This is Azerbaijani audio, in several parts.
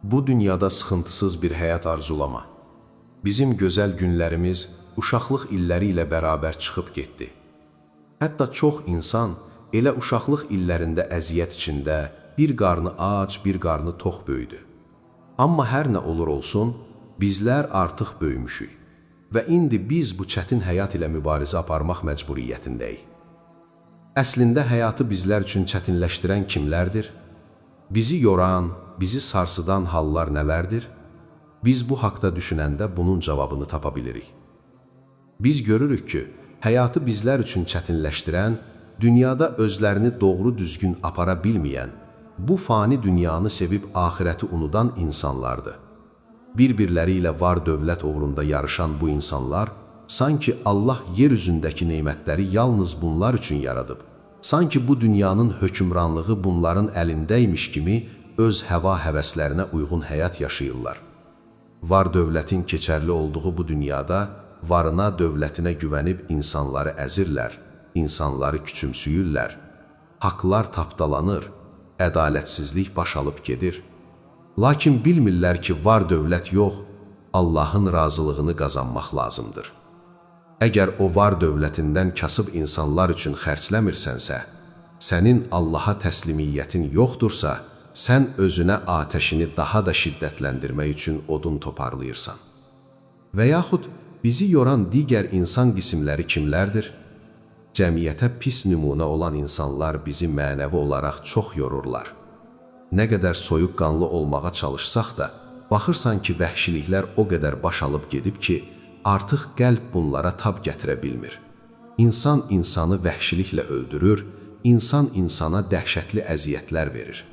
Bu dünyada sıxıntısız bir həyat arzulama. Bizim gözəl günlərimiz uşaqlıq illəri ilə bərabər çıxıb getdi. Hətta çox insan elə uşaqlıq illərində əziyyət içində, bir qarnı ac, bir qarnı tox böyüdü. Amma hər nə olur olsun, bizlər artıq böyümüşük və indi biz bu çətin həyat ilə mübarizə aparmaq məcburiyyətindəyik. Əslində həyatı bizlər üçün çətinləşdirən kimlərdir? Bizi yoran, bizi sarsıdan hallar nələrdir? Biz bu haqda düşünəndə bunun cavabını tapa bilirik. Biz görürük ki, həyatı bizlər üçün çətinləşdirən, dünyada özlərini doğru düzgün apara bilməyən, bu fani dünyanı sevib axirəti unudan insanlardır. Bir-birləri ilə var dövlət uğrunda yarışan bu insanlar, sanki Allah yer üzündəki nemətləri yalnız bunlar üçün yaradıb, sanki bu dünyanın hökmranlığı bunların əlindəymiş kimi öz həva həvəslərinə uyğun həyat yaşayırlar. Var dövlətin keçərli olduğu bu dünyada varına, dövlətinə güvənib insanları əzirlər, insanları küçümsüyürlər. Haqlar tapdalanır, ədalətsizlik baş alıb gedir. Lakin bilmirlər ki, var dövlət yox, Allahın razılığını qazanmaq lazımdır. Əgər o var dövlətindən kasıb insanlar üçün xərcləmirsənsə, sənin Allaha təslimiyyətin yoxdursa, sən özünə atəşini daha da şiddətləndirmək üçün odun toparlayırsan. Və yaxud bizi yoran digər insan qismləri kimlərdir? Cəmiyyətə pis nümunə olan insanlar bizi mənəvi olaraq çox yorurlar. Nə qədər soyuqqanlı olmağa çalışsaq da, baxırsan ki, vəhşiliklər o qədər baş alıb gedib ki, artıq qəlb bunlara tab gətirə bilmir. İnsan insanı vəhşiliklə öldürür, insan insana dəhşətli əziyyətlər verir.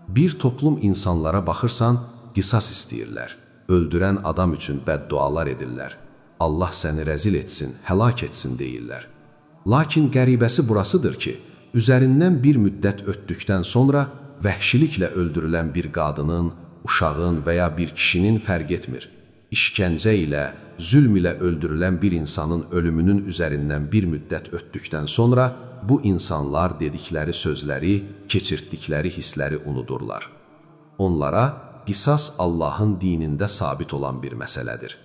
Bir toplum insanlara baxırsan, qisas istəyirlər. Öldürən adam üçün bəddualar edirlər. Allah səni rəzil etsin, həlak etsin deyirlər. Lakin qəribəsi burasıdır ki, üzərindən bir müddət ötdükdən sonra vəhşiliklə öldürülən bir qadının, uşağın və ya bir kişinin fərq etmir. İşgəncə ilə, zülm ilə öldürülən bir insanın ölümünün üzərindən bir müddət ötdükdən sonra bu insanlar dedikləri sözləri, keçirtdikləri hissləri unudurlar. Onlara qisas Allahın dinində sabit olan bir məsələdir.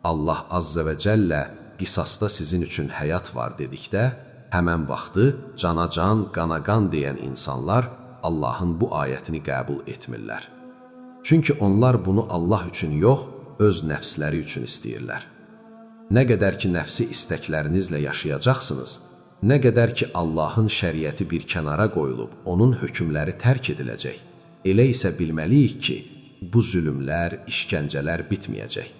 Allah Azze və Cəllə qisasda sizin üçün həyat var dedikdə, həmən vaxtı cana can, qana qan deyən insanlar Allahın bu ayətini qəbul etmirlər. Çünki onlar bunu Allah üçün yox, öz nəfsləri üçün istəyirlər. Nə qədər ki nəfsi istəklərinizlə yaşayacaqsınız, nə qədər ki Allahın şəriəti bir kənara qoyulub, onun hökmləri tərk ediləcək, elə isə bilməliyik ki, bu zülmlər, işgəncələr bitməyəcək.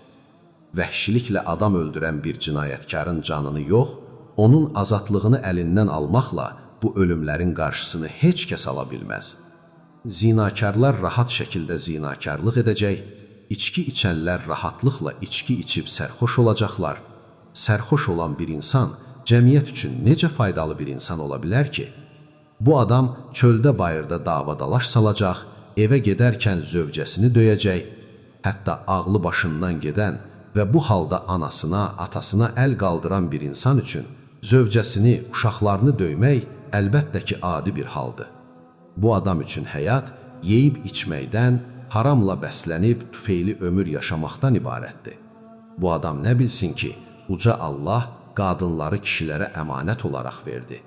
Vəhşiliklə adam öldürən bir cinayətkarın canını yox, onun azadlığını əlindən almaqla bu ölümlərin qarşısını heç kəs ala bilməz. Zinakarlar rahat şəkildə zinakarlıq edəcək, içki içənlər rahatlıqla içki içib sərxoş olacaqlar. Sərxoş olan bir insan cəmiyyət üçün necə faydalı bir insan ola bilər ki? Bu adam çöldə bayırda dava-dalaş salacaq, evə gedərkən zövcəsini döyəcək, hətta ağlı başından gedən və bu halda anasına, atasına əl qaldıran bir insan üçün zövcəsini, uşaqlarını döymək əlbəttə ki, adi bir haldır. Bu adam üçün həyat yeyib içməkdən, haramla bəslənib tüfeyli ömür yaşamaqdan ibarətdir. Bu adam nə bilsin ki, uca Allah qadınları kişilərə əmanət olaraq verdi.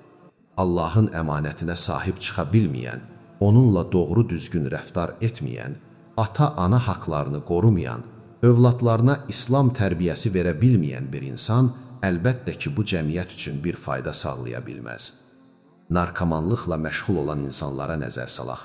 Allahın əmanətinə sahib çıxa bilməyən, onunla doğru düzgün rəftar etməyən, ata-ana haqlarını qorumayan, övladlarına İslam tərbiyəsi verə bilməyən bir insan əlbəttə ki, bu cəmiyyət üçün bir fayda sağlaya bilməz. Narkomanlıqla məşğul olan insanlara nəzər salaq.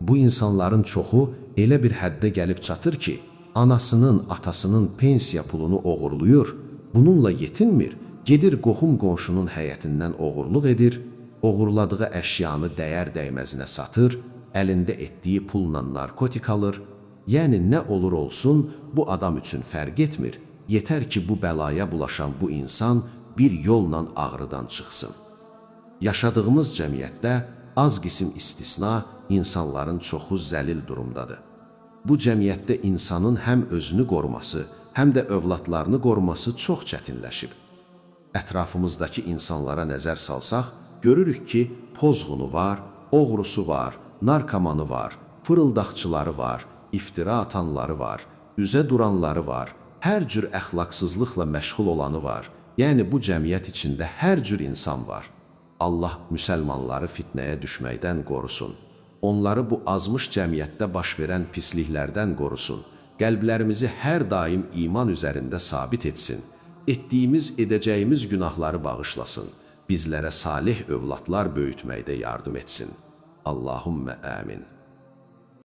Bu insanların çoxu elə bir həddə gəlib çatır ki, anasının, atasının pensiya pulunu oğurluyur, bununla yetinmir, gedir qohum qonşunun həyətindən oğurluq edir, oğurladığı əşyanı dəyər dəyməzinə satır, əlində etdiyi pulla narkotik alır. Yəni nə olur olsun, bu adam üçün fərq etmir, yetər ki, bu bəlaya bulaşan bu insan bir yolla ağrıdan çıxsın. Yaşadığımız cəmiyyətdə az qism istisna insanların çoxu zəlil durumdadır. Bu cəmiyyətdə insanın həm özünü qoruması, həm də övladlarını qoruması çox çətinləşib. Ətrafımızdakı insanlara nəzər salsaq, görürük ki, pozğunu var, oğrusu var, narkomanı var, fırıldaqçıları var, iftira atanları var, üzə duranları var, hər cür əxlaqsızlıqla məşğul olanı var, yəni bu cəmiyyət içində hər cür insan var. Allah müsəlmanları fitnəyə düşməkdən qorusun. Onları bu azmış cəmiyyətdə baş verən pisliklərdən qorusun. Qəlblərimizi hər daim iman üzərində sabit etsin. Etdiyimiz, edəcəyimiz günahları bağışlasın. Bizlərə saleh övladlar böyütməkdə yardım etsin. Allahummə amin.